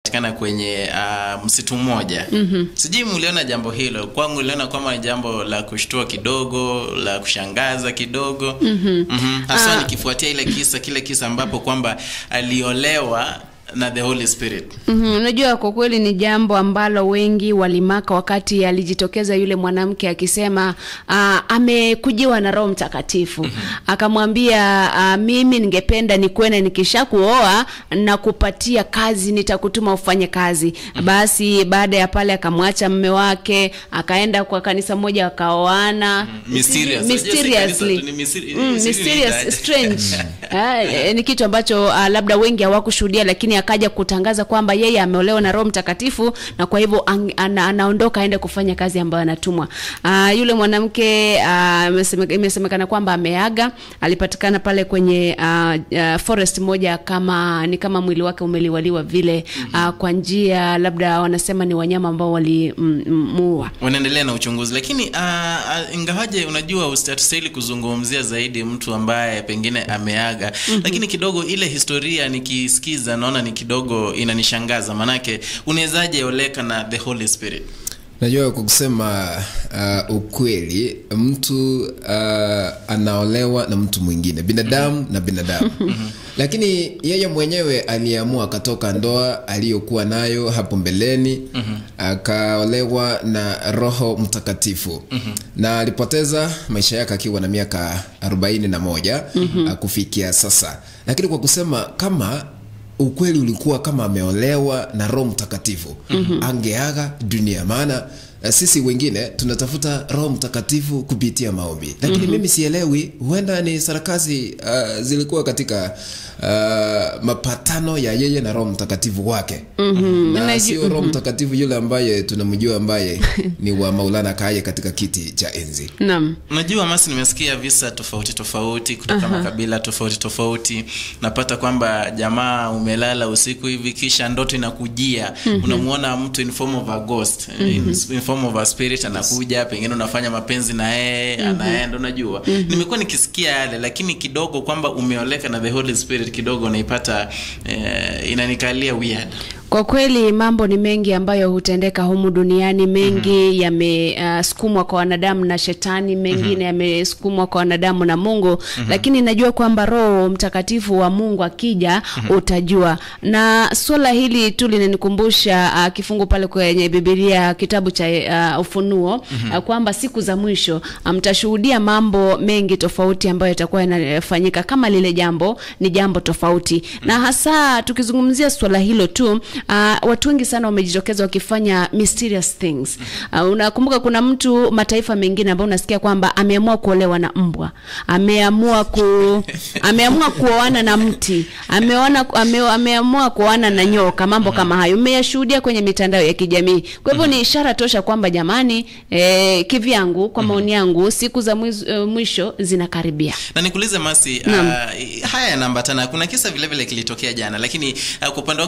Patikana kwenye msitu mmoja. Sijui mliona jambo hilo. Kwangu niliona kwamba ni jambo la kushtua kidogo, la kushangaza kidogo. Hasa nikifuatia ile kisa, kile kisa ambapo kwamba aliolewa na the Holy Spirit. Unajua kwa kweli ni jambo ambalo wengi walimaka wakati alijitokeza yule mwanamke akisema amekujiwa na Roho Mtakatifu. Akamwambia mimi ningependa nikuone nikishakuoa na kupatia kazi, nitakutuma ufanye kazi. Basi baada ya pale akamwacha mume wake, akaenda kwa kanisa moja akaoana. Mysteriously. Mysterious, strange. Ni kitu ambacho labda wengi hawakushuhudia, lakini akaja kutangaza kwamba yeye ameolewa na Roho Mtakatifu na kwa hivyo anaondoka aende kufanya kazi ambayo anatumwa. Yule mwanamke imesemekana kwamba ameaga, alipatikana pale kwenye forest moja, kama ni kama mwili wake umeliwaliwa vile, kwa njia labda wanasema ni wanyama ambao walimuua. Wanaendelea na uchunguzi, lakini ingawaje unajua usitastahili kuzungumzia zaidi mtu ambaye pengine ameaga, lakini kidogo ile historia nikisikiza naona ni kidogo inanishangaza, manake unawezaje oleka na the Holy Spirit? Najua kwa kusema ukweli, mtu anaolewa na mtu mwingine, binadamu na binadamu. Lakini yeye mwenyewe aliamua akatoka ndoa aliyokuwa nayo hapo mbeleni, akaolewa na Roho Mtakatifu. Na alipoteza maisha yake akiwa na miaka 41 kufikia sasa. Lakini kwa kusema kama ukweli ulikuwa kama ameolewa na Roho Mtakatifu, angeaga dunia. Maana sisi wengine tunatafuta Roho Mtakatifu kupitia maombi, lakini mimi sielewi, huenda ni sarakasi zilikuwa katika mapatano ya yeye na Roho Mtakatifu wake. Na sio Roho Mtakatifu yule ambaye tunamjua, ambaye ni wa Maulana kaye katika kiti cha enzi. Naam. Unajua masi nimesikia visa tofauti tofauti kutoka makabila tofauti tofauti. Napata kwamba jamaa umelala usiku hivi kisha ndoto inakujia, unamuona mtu in form of a ghost, in form of a spirit anakuja, pengine unafanya mapenzi na yeye, anaenda, unajua. Nimekuwa nikisikia yale, lakini kidogo kwamba umeoleka na the Holy Spirit kidogo naipata inanikalia weird. Kwa kweli mambo ni mengi ambayo hutendeka humu duniani, mengi yamesukumwa kwa wanadamu na shetani, mengine yamesukumwa kwa wanadamu na Mungu. Lakini najua kwamba Roho Mtakatifu wa Mungu akija utajua. Na swala hili tu linanikumbusha kifungu pale kwenye Biblia, kitabu cha Ufunuo, kwamba siku za mwisho mtashuhudia mambo mengi tofauti ambayo yatakuwa yanafanyika, kama lile jambo ni jambo tofauti. Na hasa tukizungumzia swala hilo tu, watu wengi sana wamejitokeza wakifanya mysterious things. Unakumbuka kuna mtu mataifa mengine ambao unasikia kwamba ameamua kuolewa na mbwa, ameamua kuoana na mti, ameamua kuoana na nyoka, mambo kama hayo umeyashuhudia kwenye mitandao ya kijamii. Kwa hivyo ni ishara tosha kwamba jamani, kivyangu, kwa maoni yangu, siku za mwisho zinakaribia. Na nikuulize Masi, haya yanaambatana. Kuna kisa vile vile kilitokea jana, lakini kwa upande